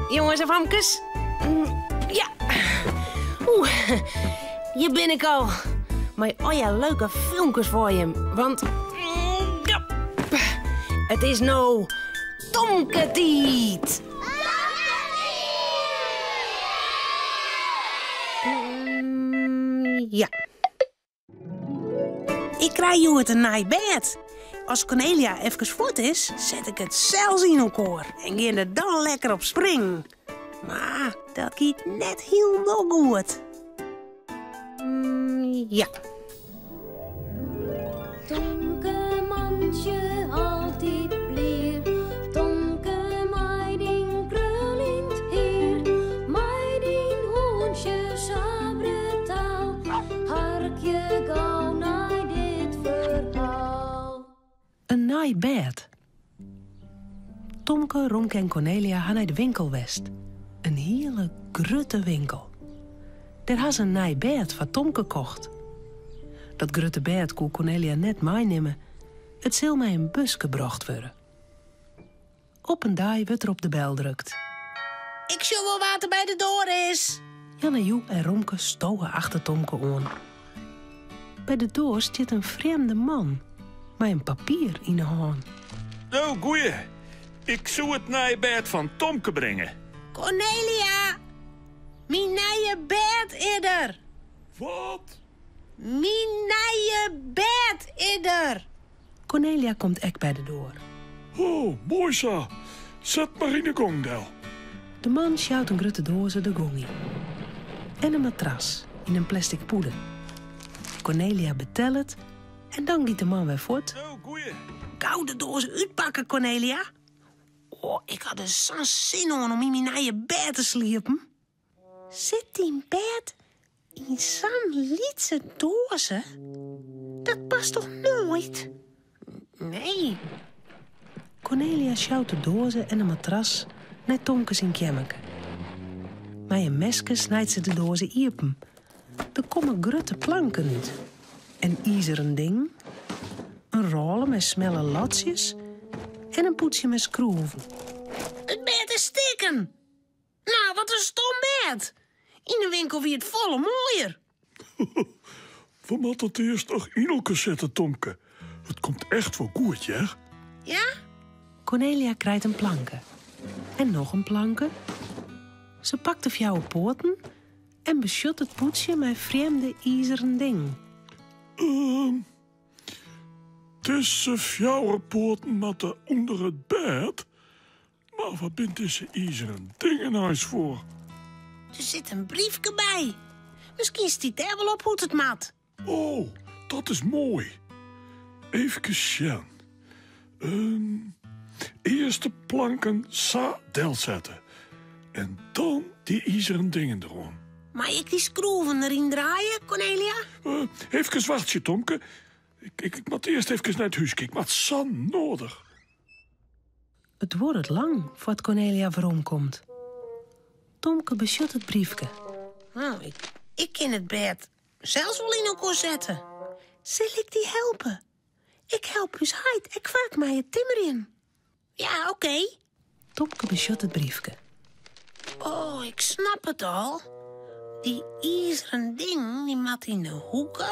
Jonges en famkes. Ja. Oeh, hjir bin ik al. Mei allegear leuke filmkes foar jim. Want ja, it is no Tomketiid. Ja. Ik krij hjoed in nij bêd. As Cornelia efkes fuort is, set ik it sels yn elkoar en gean der dan lekker op springen. Mar dat giet net hielendal goed. Mm, ja. Tomke mantsje altyd blier, Tomke mei dyn kruljend hier, mei dyn hûntsje sa brutaal, harkje gau nei dit ferhaal. In nij bêd. Tomke, Romke en Cornelia ha nei de winkel west. In hiele grutte winkel. Dêr ha se in nij bêd foar Tomke kocht. Dat grutte bêd koe Cornelia net meinimme. It sil mei in buske brocht wurde. Op in dei wurdt der op de bel drukt. Ik sjoch wol wa't der by de doar is. Janne Joe en Romke stowe achter Tomke oan. By de doar stiet in frjemde man mei in papier yn 'e hân. Oh, goeie. Ik soe it nije bêd fan Tomke bringe. Cornelia, myn nije bêd is der. Wat? Myn nije bêd is der. Cornelia komt ek by de doar. Oh, moai sa. Set mar yn 'e gong del. De man sjout in grutte doaze de gong yn. En in matras yn in plastic pûde. Cornelia betellet en dan giet de man wer fuort. Oh, goeie. Gau de doaze útpakke, Cornelia. Oh, ik ha der sa'n sin oan om yn myn nije bêd te sliepen. Sit dyn bêd yn sa'n lytse doaze? Dat past toch noait? Nee. Cornelia sjout de doaze en de matras nei Tomke syn keammerke. Mei in meske snijt se de doaze iepen. Der komme grutte planken út. In izeren ding, in rôle mei smelle latsjes en in pûdsje mei skroeven. It bêd is stikken! Nou, wat in stom bêd! Yn de winkel wie it folle moaier. We moatte it earst noch yn elkoar sette, Tomke. It komt echt wol goed, hear. Ja? Cornelia krijt in planke. En noch in planke. Se pakt de fjouwer poaten en besjocht it pûdsje mei frjemde izeren dingen. Ehm, dizze fjouwer poaten moatte ûnder it bêd. Mar wat binne dizze izeren dingen eins foar? Der sit in briefke by. Miskien stiet dêr wol op hoe't it moat. Oh, dat is moai. Eefkes sjen. Ehm, earst de planken sa delsette. En dan dy izeren dingen deroan. Mei ik dy skroeven deryn draaie, Cornelia? Uh, eefkes wachtsje, Tomke. Ik, ik, ik moat earst eefkes nei it húske. Ik moat sa noadich. It duorret lang foar't Cornelia weromkomt. Tomke besjocht it briefke. Nou, ik, ik kin it bêd sels wol yn elkoar sette. Sil ik dy helpe? Ik help ús heit ek faak mei it timmerjen. Ja, oké. Tomke besjocht it briefke. Oh, ik snap it al. Dy izeren ding dy moat yn de hoeke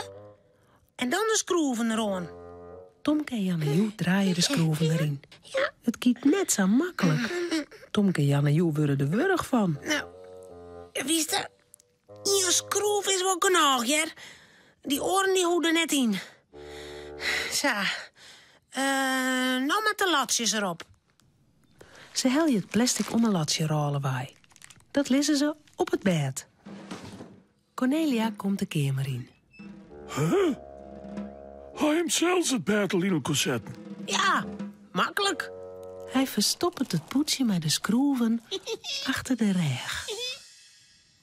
En dan de skroeven deroan. Tomke en Janne Joe draaie de skroeven deryn. It giet net sa maklik. Tomke en Janne Joe wurde der wurch fan. Nou, witst, ien skroef is wol genôch, hear. Dy oaren dy hoege der net yn. Sa. Uh, no moat de latsjes derop. Se helje it plastic om 'e latsjerôle wei. Dat lizze se op it bêd. Cornelia komt de keamer yn. Huh? Ha him sels it bêd al yn elkoar setten? Ja, maklik. Hy ferstoppet it pûdsje mei de skroeven achter de rêch.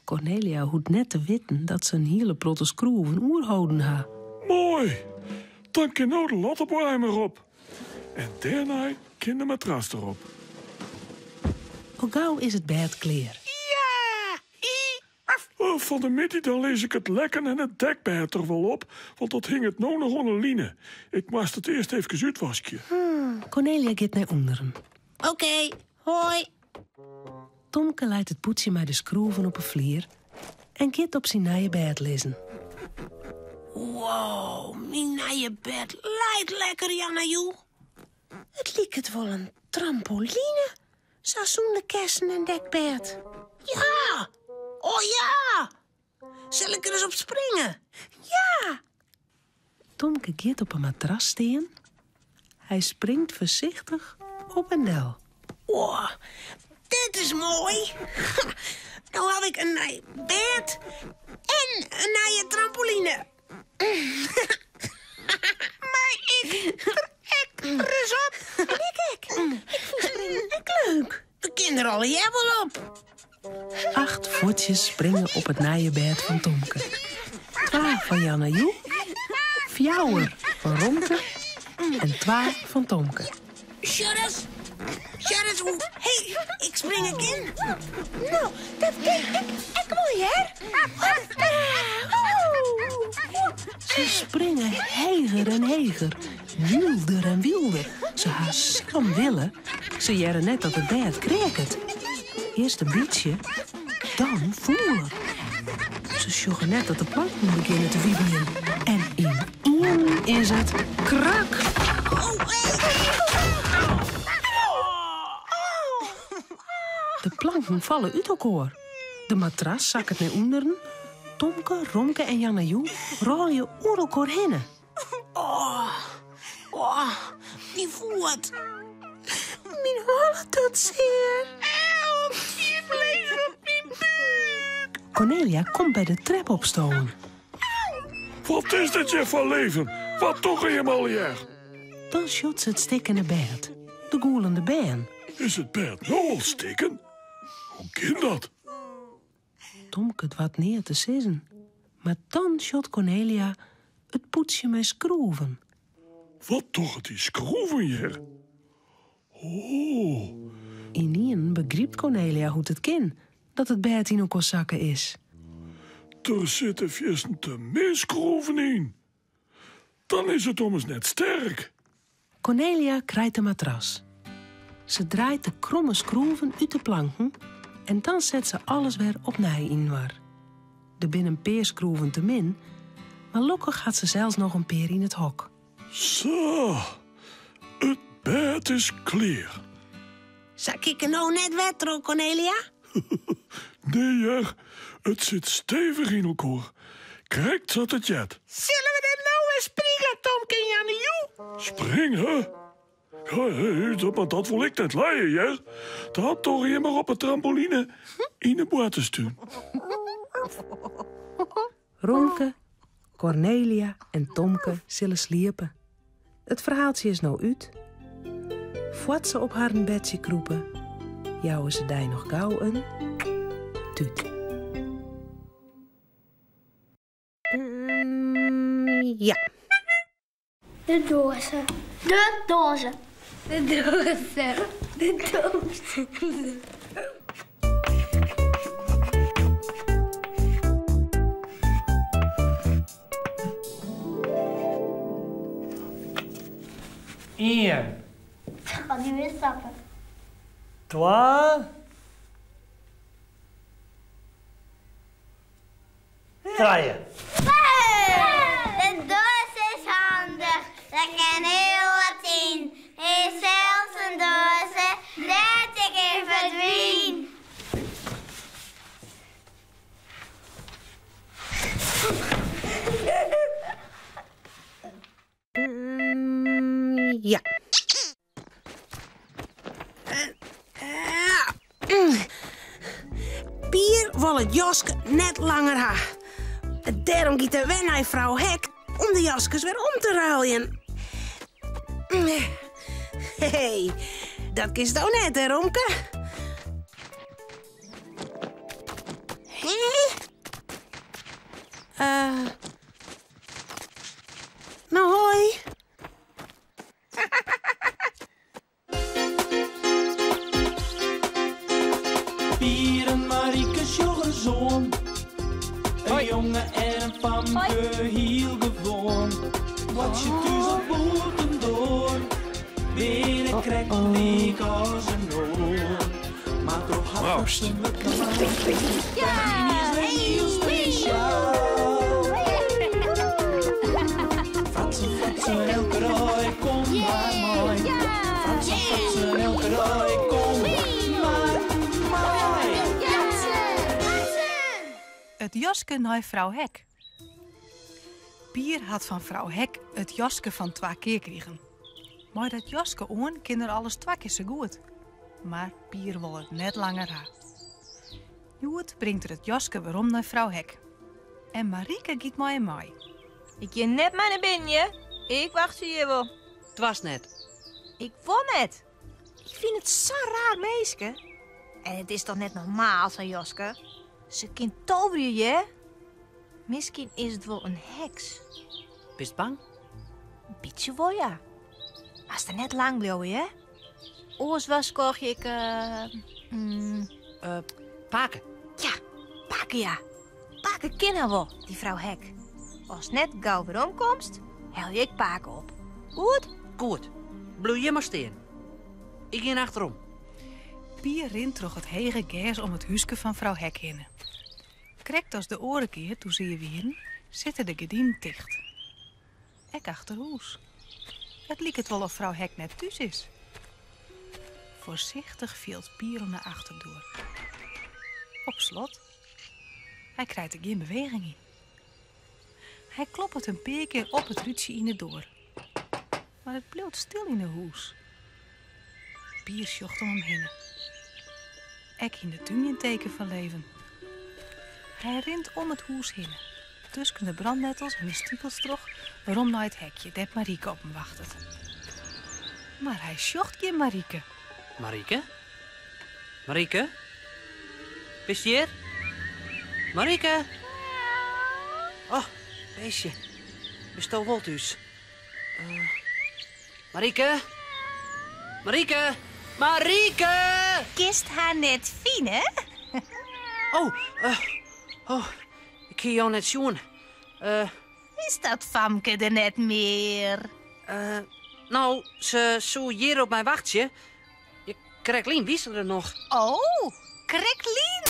Cornelia hoecht net te witten dat se in hiele protte skroeven oerholden ha. Moai! Dan kin no de latteboaiem erop. En dêrnei kin de matras derop. Al gau is it bêd klear. Oh, fan de middei dan lis ik it lekken en it dekbêd der wol op, want dat hinget no noch oan 'e line. Ik moast it earst eefkes útwaskje. Cornelia giet nei ûnderen. Oké, hoi. Tomke leit it pûdsje mei de skroeven op 'e flier en giet op syn nije bêd lizzen. Wow, myn nije bêd leit lekker, Janna-Joe. It liket wol in trampoline, sa sûnder kessen en dekbêd. Ja! Oh ja! Sil ik der ris op springe? Ja! Tomke giet op 'e matras stean. Hy springt foarsichtich op en del. Oh, dit is moai! No haw ik in nij bêd en in nije trampoline. Mei ik der ek ris op? En ik ek. Ik fyn springen ek leuk. We kinne der allegear wol op. Acht fuotsjes springe op it nije bêd fan Tomke. Twa fan Janna-Joe, fjouwer fan Romke en twa fan Tomke. Sjoch ris, sjoch ris hoe heech ik springe kin. No, dat kin ik ek wol, hear. Se springe heger en heger, wylder en wylder. Se ha sa'n wille. Se hearre net dat it bêd kreaket. Earst in bytsje, dan fûler. Se sjogge net dat de planken begjinne te wiebeljen. En ynienen is it krak! De planken falle út elkoar. De matras sakket nei ûnderen. Tomke, Romke en Janna-Joe rôlje oer elkoar hinne. Oh, oh, myn foet. Myn holle docht sear. Help, ien laser op myn búk. Cornelia komt by de trep opstowen. Wat is dit hjir foar leven? Wat dogge jim allegear? Dan sjocht se it stikkene bêd, de gûlende bern. Is it bêd no al stikken? Hoe kin dat? Tomke doart neat te sizzen, mar dan sjocht Cornelia it pûdsje mei skroeven. Wat dogge dy skroeven hjir? Oh. Ynienen begrypt Cornelia hoe't it kin dat it bêd yn elkoar sakke is. Der sitte fierstente min skroeven yn. Dan is it ommers net sterk. Cornelia krijt de matras. Se draait de kromme skroeven út de planken en dan set se alles wer opnij yninoar. Der binne in pear skroeven te min, mar lokkich hat se sels noch in pear yn it hok. Sa, it bêd is klear. Sakje ik no net wer troch, Cornelia? Nee hear, it sit stevich yn elkoar. Krekt sa't it heart. Sille we dan no wer springe, Tomke en Janne-Joe? Springe? Hé, mar dat wol ik net lije, hear. Dat dogge jim mar op 'e trampoline yn 'e boarterstún. Romke, Cornelia en Tomke sille sliepe. It ferhaaltsje is no út. Foar't se op harren bedsje krûpe, jouwe se dy noch gau in tút. Ja. De doaze. De doaze. De doaze. De doaze. Ien. Kan nu weer stappen. Twa. Trije. De doos is handich, der kin hiel wat yn. Is sels in doaze dêr't ik yn ferdwyn. Ja. Pier wol it jaske net langer ha. Dêrom giet er wer nei frou Hek om de jaskes wer om te ruiljen. Hey, dat kinsto net, hè, Romke? Hè? No, hoi. Pier en Marike sjogge ris oan. In jonge en in famke, hiel gewoan. Boartsje thús of bûtendoar, binne krekt lyk as in oar. Mar troch har. leafst. Ja! Heel speciaal. Fratsen, fratsen, elke dag, kom maar mooi. Fratsen, fratsen, elke dag, kom maar mooi. It jaske nei frou Hek. Pier hat fan frou Hek it jaske fan twa kear krigen. Mei dat jaske oan kin er alles twa kear sa goed. Mar Pier wol it net langer ha. Hjoed bringt er it jaske werom nei frou Hek. En Marike giet mei him mei. Ik gean net mei nei binnen, hear. Ik wachtsje hjir wol. Doarst net. Ik wol net. Ik fyn it sa'n raar minske. En it is toch net normaal, sa'n jaske? Se kin toverje, hear. Miskien is it wol in heks. Bist bang? In bytsje wol, ja. Moatst der net lang bliuwe, hear. Oars warskôgje ik. Eh, mm, eh, pake. Ja, pake, ja. Pake kin har wol, dy frou Hek. Ast net gau weromkomst, helje ik pake op. Goed? Goed. Bliuw hjir mar stean. Ik gean achterom. Pier rint troch it hege gers om it húske fan frou Hek hinne. Krekt as de oare kear doe't se hjir wienen, sitte de gerdinen ticht. Ek achter hûs. It liket wol of frou Hek net thús is. Foarsichtich fielt Pier oan de achterdoar. Op slot. Hy krijt der gjin beweging yn. Hy kloppet in pear kear op it rútsje yn de doar. Mar it bliuwt stil yn 'e hûs. Pier sjocht om him hinne. Ek yn de tún gjin teken fan leven. Hy rint om it hûs hinne, tusken de brandnettels en de stikels troch, werom nei it hekje dêr't Marike op him wachtet. Mar hy sjocht gjin Marike. Marike? Marike? Bist hjir? Marike? Oh, beestje. Bisto wol thús? Uh, Marike? Marike? Marike! Kinst har net fine? Oh, uh, oh, ik hie jo net sjoen. Uh, Is dat famke der net mear? Uh, no, se soe hjir op my wachtsje. Kreklyn wie se der noch. Oh, kreklyn?